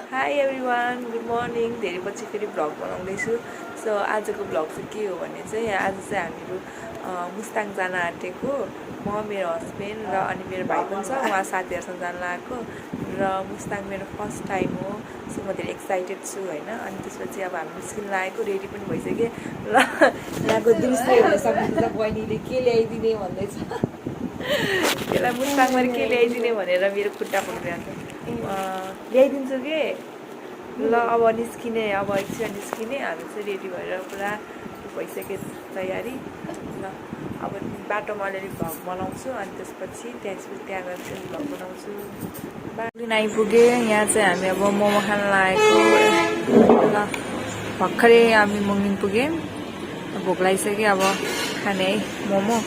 High everyone, good morning. धेरै पछि फेरि भ्लग बनाउँदैछु। सो आजको भ्लग चाहिँ के हो भने चाहिँ आज चाहिँ हामीहरू मुस्ताङ जान आँटेको, म मेरो हस्बेन्ड र अनि मेरो भाइ पनि छ, उहाँ साथीहरूसँग जान लागेको र मुस्ताङ मेरो फर्स्ट टाइम हो। सो म धेरै एक्साइटेड छु होइन। अनि त्यसपछि अब हामी निस्किन लागेको, रेडी पनि भइसक्यो र यहाँको दृश्य हेर्न सक्नुहुन्छ, बहिनीले के ल्याइदिने भन्दैछ। त्यसलाई मुस्ताङमा के ल्याइदिने भनेर मेरो खुट्टा फुलिरहेको ल्याइदिन्छु कि ल। अब निस्किने, अब एकछिन निस्किने, हामी चाहिँ रेडी भएर पुरा भइसक्यो तयारी ल। अब बाटोमा अलिअलि भ्लग बनाउँछु अनि त्यसपछि त्यहाँ गएर चाहिँ भ्लग बनाउँछु। बाटो आइपुगेँ, यहाँ चाहिँ हामी अब मोमो खान लागेको ल। भर्खरै हामी मङ्गिङ पुग्यौँ, भोक लागिसक्यो, अब खाने है मोमो।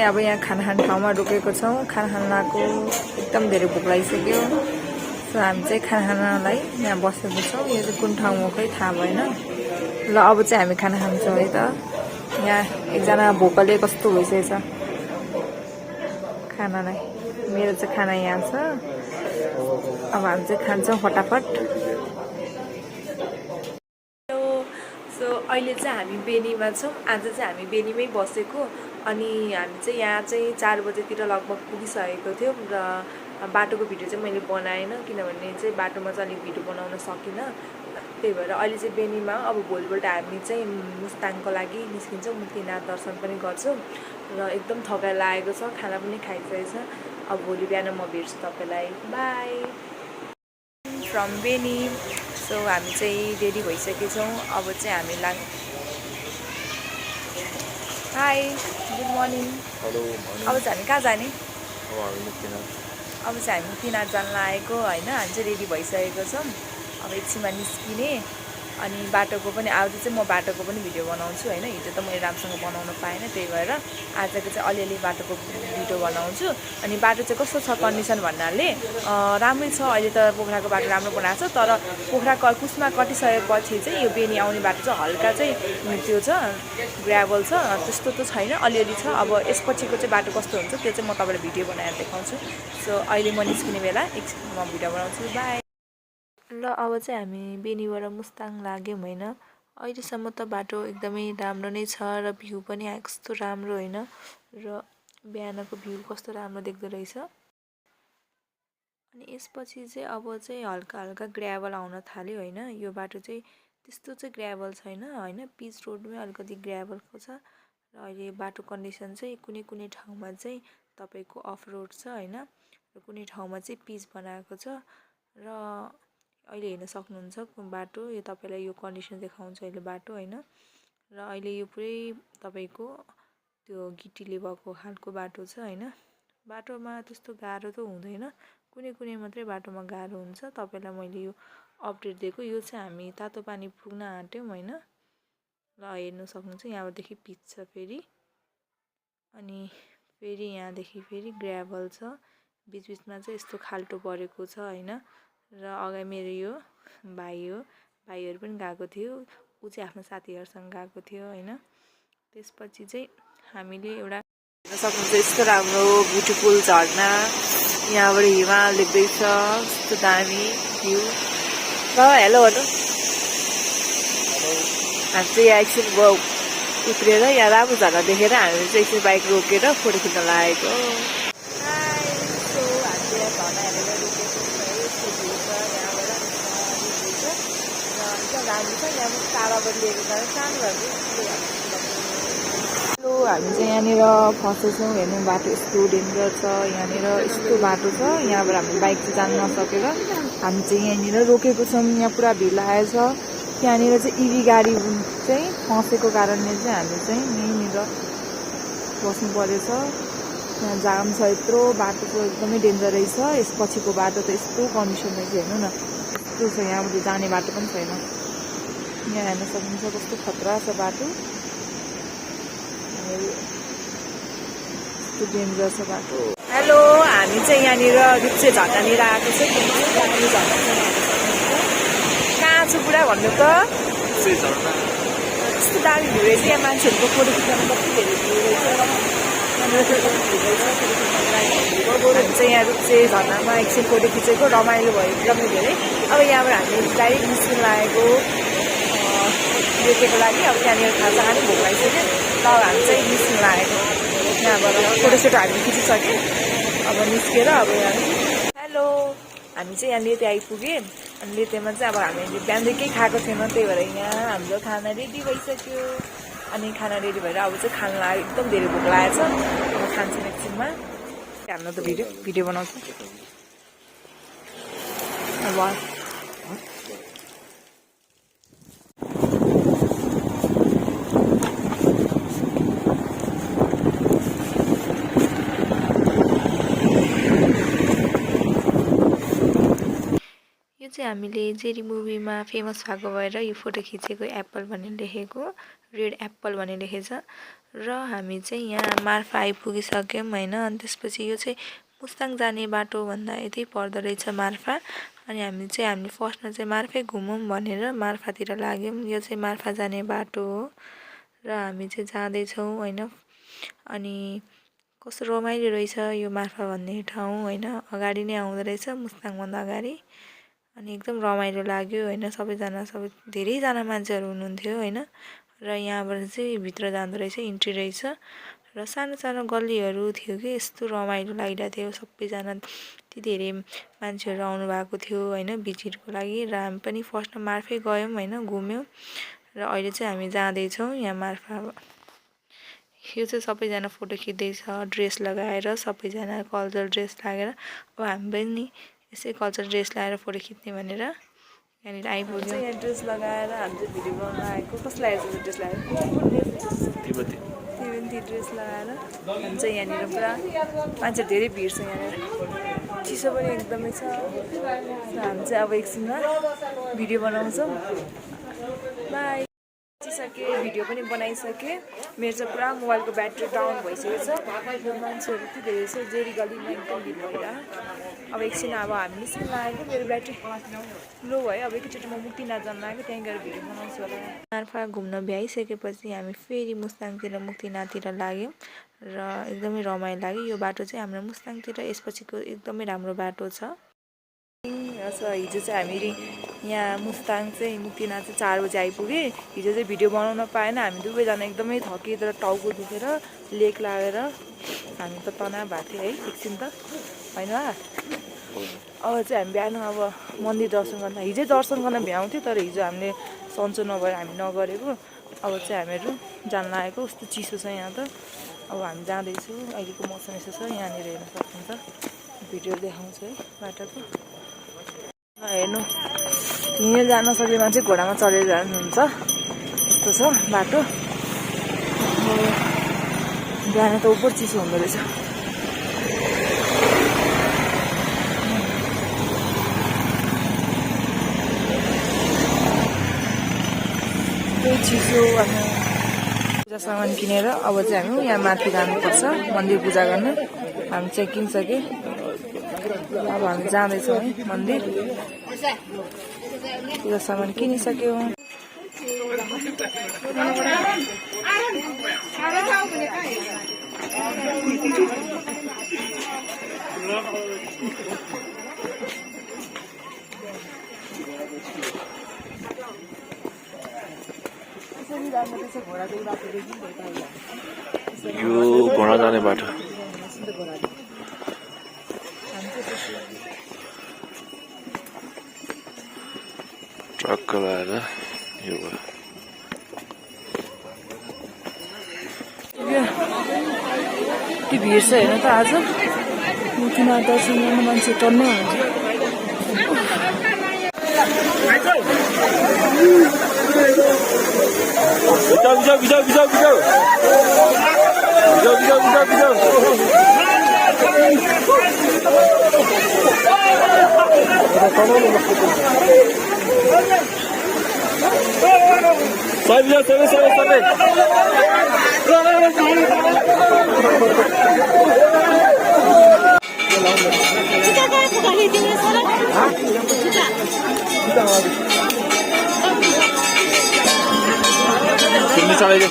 अब यहाँ खाना खाने ठाउँमा रोकेको छौँ, खाना खान लागेको, एकदम धेरै भोक लागिसक्यो। सो हामी चाहिँ खाना खानलाई यहाँ बसेको छौँ। यो चाहिँ कुन ठाउँ हो खै थाहा भएन ल। अब चाहिँ हामी खाना खान्छौँ है त। यहाँ एकजना भोकले कस्तो भइसकेछ खानालाई। मेरो चाहिँ खाना यहाँ छ, अब हामी चाहिँ खान्छौँ फटाफट। सो अहिले चाहिँ हामी बेनीमा छौँ। आज चाहिँ हामी बेनीमै बसेको अनि हामी चाहिँ यहाँ चाहिँ 4 बजेतिर लगभग पुगिसकेको थियौँ र बाटोको भिडियो चाहिँ मैले बनाएन, किनभने चाहिँ बाटोमा चाहिँ अलिक भिडियो बनाउन सकिनँ। त्यही भएर अहिले चाहिँ बेनीमा, अब भोलिपल्ट हामी चाहिँ मुस्ताङको लागि निस्किन्छौँ, मुक्तिनाथ दर्शन पनि गर्छौँ र एकदम थकाइ लागेको छ, खाना पनि खाइसकेको छ। अब भोलि बिहान म भेट्छु तपाईँलाई, बाई फ्रम बेनी। सो हामी चाहिँ रेडी भइसकेको छौँ, अब चाहिँ हामी हाई गुड मर्निङ। अब चाहिँ हामी कहाँ जाने? अब चाहिँ हामी मुक्तिनाथ जान लागेको होइन। हामी चाहिँ रेडी भइसकेको छौँ, अब एकछिनमा निस्किने। अनि बाटोको पनि आज चाहिँ म बाटोको पनि भिडियो बनाउँछु होइन। हिजो त मैले राम्रोसँग बनाउन पाएन, त्यही भएर आजको चाहिँ अलिअलि बाटोको भिडियो बनाउँछु। अनि बाटो चाहिँ कस्तो छ कन्डिसन भन्नाले राम्रै छ। अहिले त पोखराको बाटो राम्रो बनाएको छ, तर पोखरा कुस्मा कटिसकेपछि चाहिँ यो बेनी आउने बाटो चाहिँ हल्का चाहिँ त्यो छ, ग्राभल छ, त्यस्तो त छैन, अलिअलि छ। अब यसपछिको चाहिँ बाटो कस्तो हुन्छ त्यो चाहिँ म तपाईँलाई भिडियो बनाएर देखाउँछु। सो अहिले म निस्किने बेला एकछिन म भिडियो बनाउँछु, बाई ल। अब चाहिँ हामी बेनीबाट मुस्ताङ लाग्यौँ होइन। अहिलेसम्म त बाटो एकदमै राम्रो नै छ र भ्यू पनि कस्तो राम्रो होइन, र बिहानको भ्यू कस्तो राम्रो देख्दो रहेछ। अनि यसपछि चाहिँ अब चाहिँ हल्का हल्का ग्राभल आउन थाल्यो होइन। यो बाटो चाहिँ त्यस्तो चाहिँ ग्राभल छैन होइन, पिच रोडमै अलिकति ग्राभलको छ। र अहिले बाटो कन्डिसन चाहिँ कुनै कुनै ठाउँमा चाहिँ तपाईँको अफ रोड छ होइन, र कुनै ठाउँमा चाहिँ पिच बनाएको छ। र अहिले हेर्न सक्नुहुन्छ बाटो, यो तपाईँलाई यो कन्डिसन देखाउँछ अहिले बाटो होइन। र अहिले यो पुरै तपाईँको त्यो गिटीले भएको खालको बाटो छ होइन। बाटोमा त्यस्तो गाह्रो त हुँदैन, कुनै कुनै मात्रै बाटोमा गाह्रो हुन्छ। तपाईँलाई मैले यो अपडेट दिएको। यो चाहिँ हामी तातो पानी पुग्न आँट्यौँ होइन। ल हेर्नु सक्नुहुन्छ यहाँदेखि पिच छ फेरि, अनि फेरि यहाँदेखि फेरि ग्राभल छ, बिचबिचमा चाहिँ यस्तो खाल्टो परेको छ होइन। र अगाडि मेरो यो भाइ हो, भाइहरू पनि गएको थियो, ऊ चाहिँ आफ्नो साथीहरूसँग गएको थियो होइन। त्यसपछि चाहिँ हामीले एउटा हेर्न सक्नुहुन्छ यस्तो राम्रो ब्युटिफुल झर्ना, यहाँबाट हिमाल देख्दैछ, यस्तो दामी भ्यू। ल हेलो भन्नु। हामी चाहिँ यहाँ एकछिन उत्रेर यहाँ राम्रो झर्ना देखेर हामी चाहिँ एकछिन बाइक रोकेर फोटो खिच्न लागेको। हामी चाहिँ यहाँ टाढाबाट लिएको कारण सानो भएको। हामी चाहिँ यहाँनिर फसेछौँ, हेर्नु बाटो यस्तो डेन्जर छ, यहाँनिर यस्तो बाटो छ, यहाँबाट हामी बाइक चाहिँ जान नसकेर हामी चाहिँ यहाँनिर रोकेको छौँ। यहाँ पुरा भिड लागेको छ, त्यहाँनिर चाहिँ इभी गाडी चाहिँ फसेको कारणले चाहिँ हामी चाहिँ यहीँनिर बस्नु परेछ। यहाँ जाम छ यत्रो, बाटो चाहिँ एकदमै डेन्जर रहेछ। यसपछिको बाटो त यस्तो कन्डिसन रहेछ, हेर्नु न यस्तो छ, यहाँबाट जाने बाटो पनि छैन। यहाँ हेर्न सक्नुहुन्छ कस्तो खतरा छ बाटो, यस्तो डेन्जर छ बाटो। हेलो, हामी चाहिँ यहाँनिर रुप्चे झर्नानिर आएको छ। कहाँ छु पुरा भन्नु त, कस्तो दामी भिउ रहेछ यहाँ मान्छेहरूको फोटो खिच्न कति धेरै भिउ रहेछ हामी चाहिँ यहाँ रुप्चे झर्नामा एकछिन फोटो खिचेको रमाइलो भयो एकदमै धेरै। अब यहाँबाट हामी डाइरेक्ट निस्किन लागेको देखेको लागि अब त्यहाँनिर खाजा खाने भोक लागिसक्यो। ल हामी चाहिँ निस्किन लागेको यहाँबाट फोटोसोटो हामी खिचिसक्यौँ। अब निस्केर अब यहाँ हेलो हामी चाहिँ यहाँ लेते आइपुगेँ। अनि लेतेमा चाहिँ अब हामीले बिहानदेखि खाएको थिएन, त्यही भएर यहाँ हाम्रो खाना रेडी भइसक्यो। अनि खाना रेडी भएर अब चाहिँ खाना लाग्यो, एकदम धेरै भोक लागेको छ। अब खान्छौँ एकछिनमा। हाम्रो त भिडियो बनाउँछ अब यो चाहिँ हामीले जेरी मुभीमा फेमस भएको भएर यो फोटो खिचेको एप्पल भनेर लेखेको, रेड एप्पल भनेर लेखेछ। र हामी चाहिँ यहाँ मार्फा आइपुगिसक्यौँ होइन। अनि त्यसपछि यो चाहिँ मुस्ताङ जाने बाटो भन्दा यतै पर्दो रहेछ मार्फा। अनि हामी फर्स्टमा चाहिँ मार्फै घुमौँ भनेर मार्फातिर लाग्यौँ। यो चाहिँ मार्फा जाने बाटो हो र हामी चाहिँ जाँदैछौँ होइन। अनि कस्तो रमाइलो रहेछ यो मार्फा भन्ने ठाउँ होइन। अगाडि नै आउँदो रहेछ मुस्ताङभन्दा अगाडि। अनि एकदम रमाइलो लाग्यो होइन। सबै धेरैजना मान्छेहरू हुनुहुन्थ्यो होइन। र यहाँबाट चाहिँ भित्र जाँदो रहेछ, इन्ट्री रहेछ। र सानो सानो गल्लीहरू थियो कि यस्तो रमाइलो लागिरहेको थियो। सबैजना यति धेरै मान्छेहरू आउनु भएको थियो होइन भिजिटको लागि। र हामी पनि फर्स्टमा मार्फै गयौँ होइन, घुम्यौँ। र अहिले चाहिँ हामी जाँदैछौँ यहाँ मार्फा। यो चाहिँ सबैजना फोटो खिच्दैछ ड्रेस लगाएर, सबैजना कल्चरल ड्रेस लगाएर। अब हामी पनि यसै कल्चरल ड्रेस लगाएर फोटो खिच्ने भनेर यहाँनिर आइपुग्यो। यहाँ ड्रेस लगाएर हामी चाहिँ भिडियो बनाउन आएको। कस्तो लागेको ड्रेस लगाएर? तिब्बती ड्रेस लगाएर हामी चाहिँ यहाँनिर पुरा मान्छे धेरै भिड छ यहाँनिर, चिसो पनि एकदमै छ। हामी चाहिँ अब एकछिनमा भिडियो बनाउँछौँ। बाई। खिचिसकेँ, भिडियो पनि बनाइसकेँ। मेरो चाहिँ पुरा मोबाइलको ब्याट्री डाउन भइसकेको छ। यो मान्छेहरू यति धेरै छ, जेरी गल्लीमा एकदम भिड भइरहेको। अब एकछिन अब हामी निस्किन लागेको, मेरो ब्याट्री लो भयो। अब एकैचोटि म मुक्तिनाथ जान लागेको, त्यहीँ गएर भिडियो बनाउँछु होला। मार्फा घुम्न भ्याइसकेपछि हामी फेरि मुस्ताङतिर मुक्तिनाथतिर लाग्यौँ र एकदमै रमाइलो लाग्यो। यो बाटो चाहिँ हाम्रो मुस्ताङतिर यसपछिको एकदमै राम्रो बाटो छ। हिजो चाहिँ हामी यहाँ मुस्ताङ चाहिँ मुक्तिनाथ चाहिँ 4 बजी आइपुगेँ। हिजो चाहिँ भिडियो बनाउन पाएन, हामी दुवैजना एकदमै थकिए तर टाउको दुखेर लेक लागेर हामी त तनाव भएको थियो है एकछिन त होइन। अब चाहिँ हामी बिहान अब मन्दिर दर्शन गर्न, हिजै दर्शन गर्न भ्याउँथ्यो तर हिजो हामीले सन्चो नभएर हामी नगरेको। अब चाहिँ हामीहरू जान लागेको। कस्तो चिसो छ यहाँ त। अब हामी जाँदैछु। अहिलेको मौसम यसो छ, यहाँनिर हेर्न सक्नुहुन्छ। भिडियो देखाउँछु है बाटोको। हेर्नु हिँडेर जान सक्ने मान्छे घोडामा चढेर जानुहुन्छ, यस्तो छ बाटो। बिहान त उपर चिसो हुँदो रहेछ। त्यही चिसो अनि पूजा सामान किनेर अब चाहिँ हामी यहाँ माथि जानुपर्छ मन्दिर पूजा गर्न। हामी चेकिङ छ कि अब हामी जाँदैछौँ है मन्दिर। पूजा सामान किनिसक्यौँ। यो घोडा जाने बाटो। ट्रक लगाएर यो के भिड छ हेर्नु त। आज मुक्तिनाथ दर्शन गर्न मान्छे टन्नै हुन्छ। पनि चलाइदियो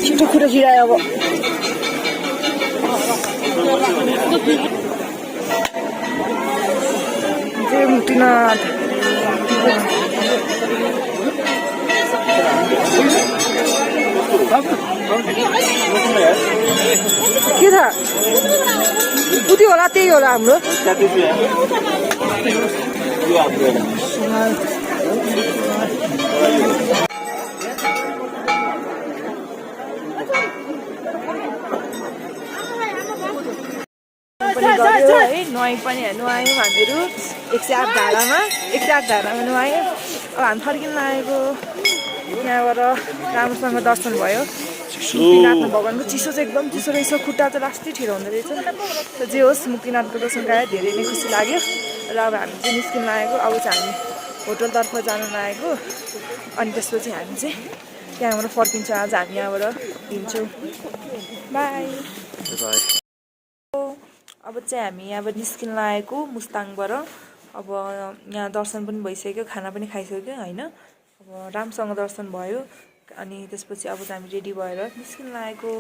छिटो कुरा छिरायो अब जय मुक्तिनाथ के था उति होला त्यही होला हाम्रो नुहाइ पनि नुहायौँ हामीहरू 108 धारामा 108 धारामा नुहायौँ अब हामी फर्किन लागेको यहाँबाट राम्रोसँग दर्शन भयो मुक्तिनाथ भगवानको चिसो चाहिँ एकदम चिसो रहेछ खुट्टा चाहिँ लास्टै ठिरो हुँदो रहेछ जे होस् मुक्तिनाथको दर्शन गयो धेरै नै खुसी लाग्यो र अब हामी चाहिँ निस्किन लागेको अब चाहिँ हामी होटलतर्फ जान लागेको अनि त्यसपछि हामी चाहिँ त्यहाँबाट फर्किन्छौँ आज हामी यहाँबाट हिँड्छौँ बाई अब चाहिँ हामी यहाँबाट निस्किन लागेको मुस्ताङबाट अब यहाँ दर्शन पनि भइसक्यो खाना पनि खाइसक्यो होइन अब राम्रोसँग दर्शन भयो अनि त्यसपछि अब चाहिँ हामी रेडी भएर निस्किन लागेको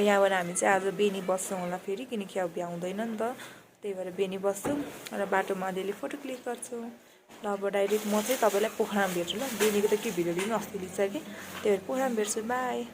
यहाँबाट हामी चाहिँ आज बेनी बस्छौँ होला फेरि किनकि अब भ्याउँदैन नि त त्यही भएर बेनी बस्छौँ र बाटोमा अलिअलि फोटो क्लिक गर्छौँ ल अब डाइरेक्ट म चाहिँ तपाईँलाई पोखरामा भेट्छु ल बेनीको त के भिडियो लिनु अस्ति लिन्छ कि त्यही भएर पोखरामा भेट्छु बाई